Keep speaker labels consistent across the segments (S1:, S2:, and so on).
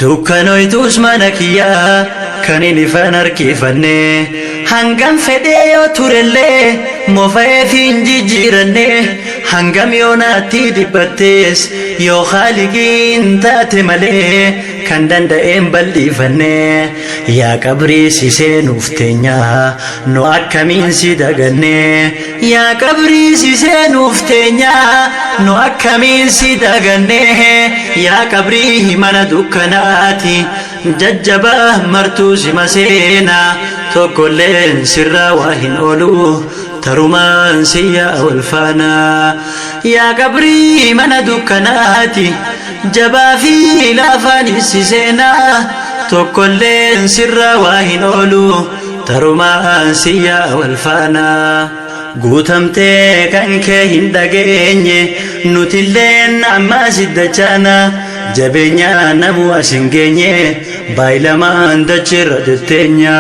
S1: Dukkanoytuus mana kiyyaa kan hin ifan harkifanne hangam fedhee yoo turellee mofa'eef hin jijjiiranne hangam yoo naatti dhiphattees yoo haaliqiin taate malee kan danda'een bal'ifanne yaa qabrii si seenuuf teenyaa nu akkamiin si daganne yaa qabrii si seenuuf teenyaa nu akkamiin si daganne yaa qabrii mana dukkanaati jajjabaa martuu si maseenaa tokkolleen sirraa waa hin oolu tarumaan si yaa wal faanaa yaa qabrii mana dukkanaati jabaa fi laafaan si seenaa tokkolleen sirraa waa hin oolu tarumaan si yaa wal faanaa. Guutamtee kan kee hin dhageenye nutilleen ammaa siddachaana jabeenya namu as hin geenye baay'ilamaan dachirra tetteenya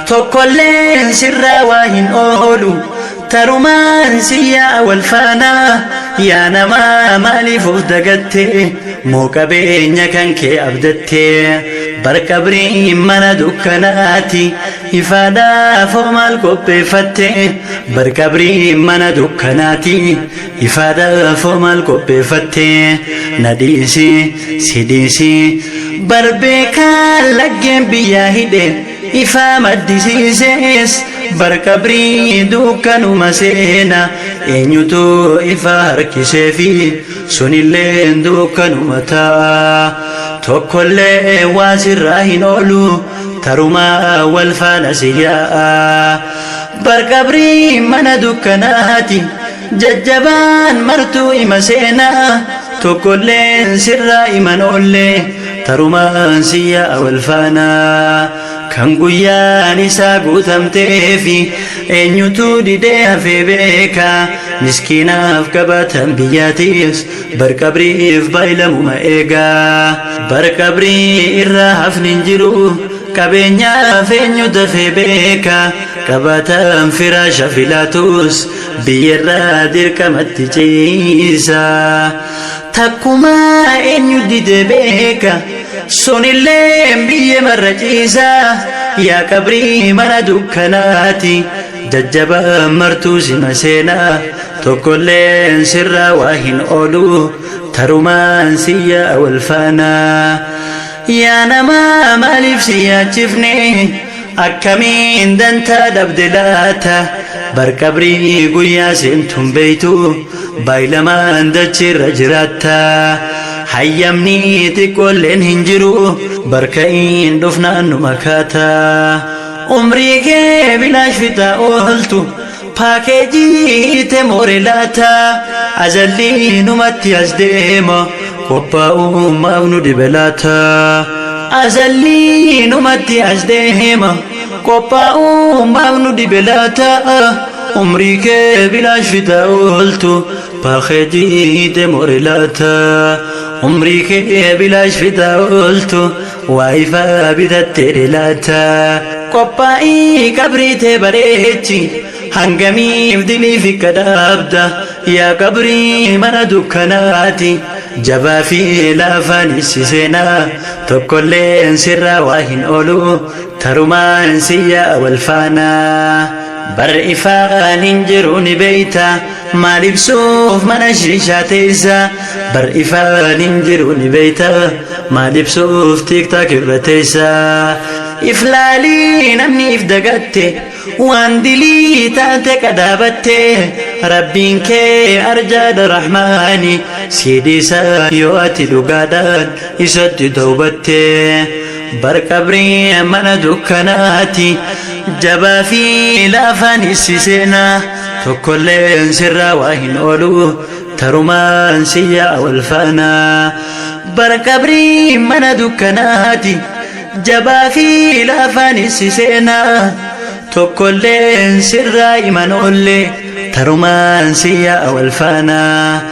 S1: tokkolleen sirraa waa hin oolu tarumaan siyyaa wal faana yaa namaa maaliif of dagatte moo qabeenya kan kee abdatte barqabrii mana dukkanaati ifaadhaaf maal qopheeffatte barqabrii mana dukkanaati ifaadhaaf maal qopheeffatte na dhiisi si dhiisi barbeekaan laggeen biyyaa hidhe ifaa maddisiisees barqabrii dukkanuma seena eenyutu ifa harkisee fi sunilleen dukkanuma ta'a tokkollee waa sirraa hin oolu tarumaa wal faana si yaa'a barqabrii mana dukkanaati jajjabaan martuu ima seenaa tokkolleen sirraa iman oollee tarumaan si yaa'a wal faanaa kan guyyaan isaa guutamteefi eenyutu didee hafee beeka miskiinaaf qabatan biyyaatiis barqabriif baay'ilamuma eegaa barqabrii irraa hafni hin jiru qabeenyaaf eenyu dafee beeka qabatan firaasha filaatus biyyarraa dirqamatti ciisa takkumaa eenyu didee beeka sunillee biyya marra ciisa yaa qabrii mana dukkanaati jajjabaa martuu sima seenaa tokkolleen sirraa waa hin oolu tarumaan siyyaa wal faanaa yaa namaa maaliif si yaachifne akkamiin dantaa dhabde laata barqabrii guyyaa seentuun beeytu baay'ilamaan dachirra jiraatta hayyamni xiqqoolleen hin jiru barka'iin dhufnaan nu makaata umrii kee bilaash fixaa ooltu paakeejii te moore laata azallii numatti as deema qophaa'uun maaf nu dhibe laata azallii numatti as deema qophaa'uun maaf nu dhibe laata umrii kee bilaash fixaa ooltu paakeejii te moore laata umrii kee bilaash fixaa ooltu waa ifaa bitattee laata qophaa'ii qabrii tee bareechi hangamiif diliif kadhaabda yaa qabrii mana dukkanaati jabaa fi laafaan si seenaa tokkolleen sirraa waa hin oolu tarumaan siyyaa wal faanaa bar ifaan hin jiru ni beeyta maal ibsuuf mana shiishaa teessa bar ifaan hin jiru ni beeyta maal ibsuuf TikTok irra teessa iflaalii namni if dagatte waan dilii taate qadaabatte rabbiin kee arjaadha rahmaani siidhiisa yoo ati dhugaadhaan isatti tawbatte barqabrii mana dukkanaati jabaa fi laafaan si seenaa tokkolleen sirraa waa hin oolu tarumaan siyyaa wal faanaa barqabrii mana dukkanaati jabaa fi laafaan si seenaa tokkolleen sirraa iman oolle tarumaan siyyaa wal faanaa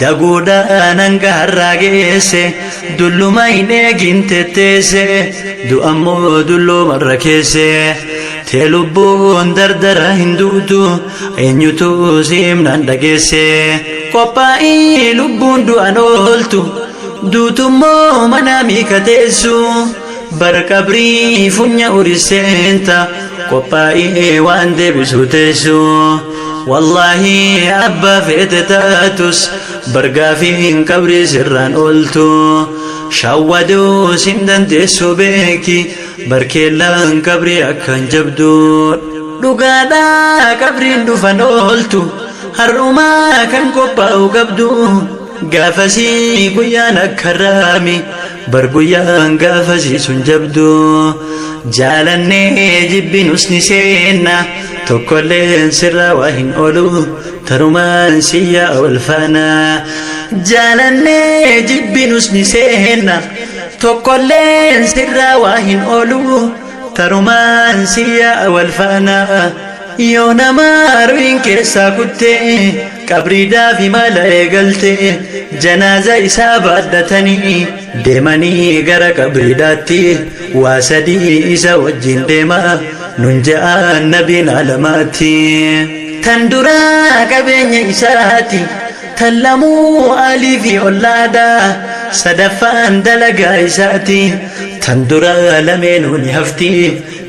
S1: daguudhaan hanga har'aa geesse dulluma hin eegin tetteesse du'ammoo dulloomarra keesse tee lubbuun dardara hin duutu eenyutu siimnaan dhageesse qophaa'ii lubbuun du'an ooltu. Duutummoo mana miika teessu bar qabrii funya uriseenta qophaa'ee waan deebisu teessu. Wallaahi abbaa feete taatus bargaafiin qabrii sirraan ooltu. Shawwaduu sin dandeessu beeki barkeellaan qabrii akkan jabdu. Dhugaadhaa qabriin dhufan ooltu har'umaa kan qophaa'u qabdu. Gaafasii guyyaan akka raami bar guyyaan gaafasii sun jabdu. Jaalannee jibbinus ni seenna tokkolleen sirraa waa hin oolu tarumaan siyya wal faana. Jaalannee jibbinus ni seenna tokkolleen sirraa waa hin oolu tarumaan siyya wal faana. Yoo nama ru'iin keessaa kuttee qabriidhaa fi mala eegalte janaaza isaa baadhatanii deemanii gara qabriidhaatti waa sadii isa wajjin deema nun ja'aan nabiin alamaatti. Tan duraa qabeenya isaati tan lamuu alii fi ollaadha sadaffaan dalagaa isaati tan duraa lameenuu ni hafti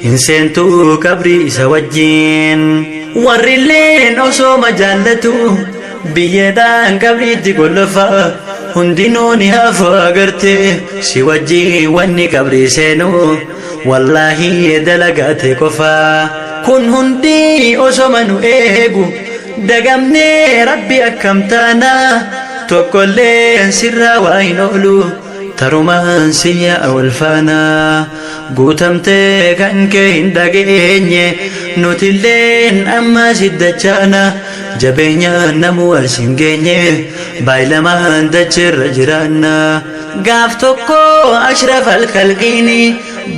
S1: hin seentuu qabrii isa wajjin. Warrilleen osooma jaallatu biyyeedhaan qabriitti gollofa hundinuu ni hafu agarte si wajjin wanni qabrii seenu wallaahi dalagaate qofa. Kun hundi osoma nu eegu dagamnee rabbi akkam taana tokkolleen sirraa waa hin oolu tarumaan siyya wal faana. Guutamtee kan kee hin dhageenye nutilleen amma siddachaana jabeenyaan namuu as hin geenye baay'ilamaan dacheerra jiraanna. Gaaf tokko ashraf alkalqiini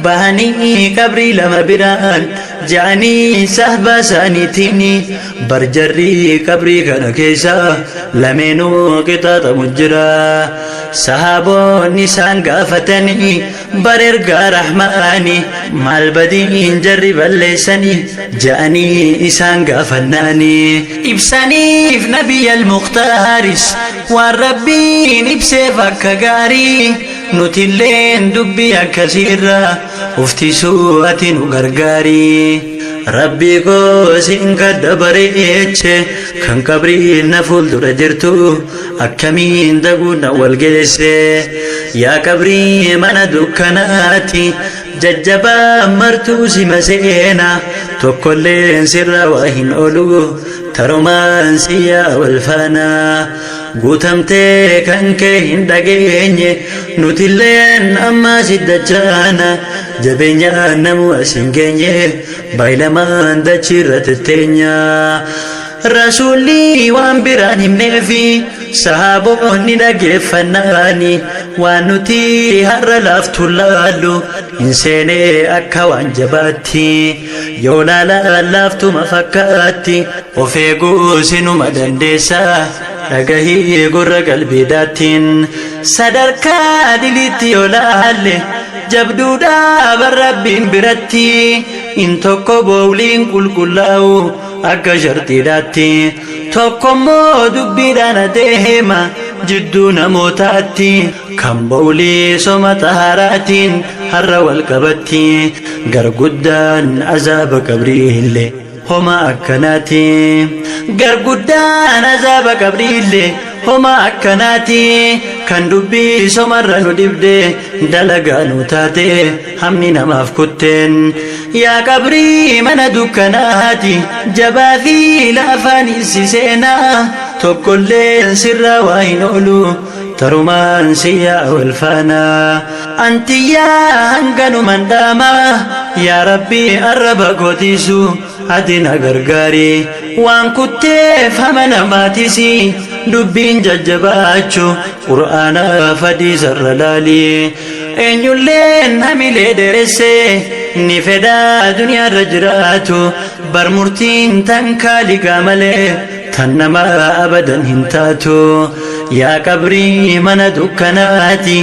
S1: bahanii qabrii lama biraan ja'anii sahba isaaniitiin barjarrii qabrii kana keessa lameenuu qixaaxamu jira. Sahaboonni isaan gaafatanii bar ergaa rahmaani maal badiin jarri balleessanii ja'anii isaan gaafannaanii. Ibsaniif nabiyya al-Muqtaaris waan rabbiin ibseef akka gaarii nutilleen dubbii akkasiirra uftisuu ati nu gargaari. Rabbii koo siin kadda bareeche kan qabrii na fuuldura jirtu akkamiin daguun na wal geesse. Yaa qabrii mana dukkanaati jajjabaa martuu si maseena tokkolleen sirra waa hin oolu tarumaan siyya wal faana. Guutamtee kan kee hin dhageenye nutilleen amma siddachaana jabeenyaan namu as hin geenye baay'ilamaan dachiirra tetteenya. Rasuulli waan biraan himneefi sahaboonni dhageeffannaani waan nuti har'a laaftu laallu hin seenee akka waan jabaatti yoo laalaan laaftuma fakkaatti of eeguu sinuma dandeessa dhagahii gurra qalbiidhaattiin sadarkaa diliitti yoo laalle jabduudhaa barrabbiin biratti in tokko boowliin qulqullaa'u akka shartiidhaatti tokkommoo dubbiidhaan adeema jidduu namootaatti kan bowlii soma xahaaraatiin har'a wal qabatti garguddaan azaaba qabriillee homa akkanaati garguddaan azaaba qabriillee homa akkanaati kan dubbii somarra nu dhibde dalagaa nu taate hamni namaaf kutteen. Yaa qabrii mana dukkanaati jabaa fi laafaan isi seenaa tokkolleen sirraa waa hin oolu tarumaan siyya wal faana. Antiyyaa hanganuman dhaamaa yaa rabbi arraba kootiisu ati na gargaari waan kutteef hama namaatisi dubbiin jajjabaachu qur'aanaaf hadiisarra laali. Eenyulleen hamilee dheeresse ni fedhaa duniyaarra jiraatu bar murtiin tan kaaliqaa malee tan nama abadan hin taatu. Yaa qabrii mana dukkanaati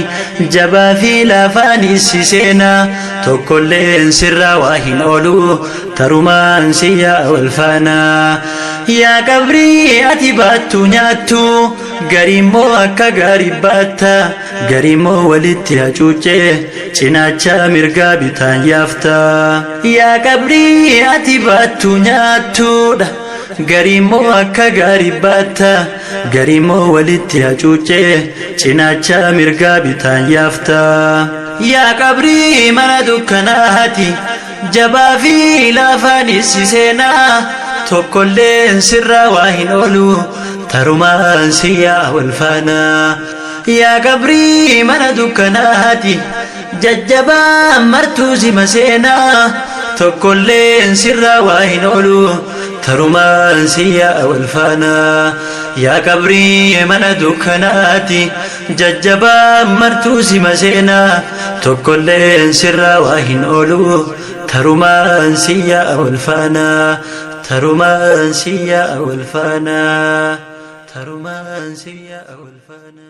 S1: jabaa fi laafaan isi seenaa tokkolleen sirraa waa hin oolu tarumaan siyya wal faana. Yaa qabrii ati baattu nyaattu gariimmoo akka gaarii baatta Gariimmoo walitti hacuuccee cinaacha mirgaa bitaan yaafta. Yaa qabrii ati baattu nyaattuudha. Gariimmoo akka gaarii baatta. Gariimmoo walitti hacuuccee cinaacha mirgaa bitaan yaafta. Yaa qabrii mana dukkanaati. Jabaa fi laafaanis si seenaa. Tokkolleen sirraa waa hin oolu. Tarumaan si yaa wal faana. Yaa qabrii mana dukkanaati. Jajjabaa martuu si maseenaa. Tokkolleen sirraa waa hin oolu. Tarumaan si yaa wal faana. Yaa qabrii mana dukkanaati. Jajjabaa martuu si maseenaa. Tokkolleen sirraa waa hin oolu. Tarumaan si yaa wal faana. Tarumaan si yaa wal faana. Tarumaan si yaa wal faana.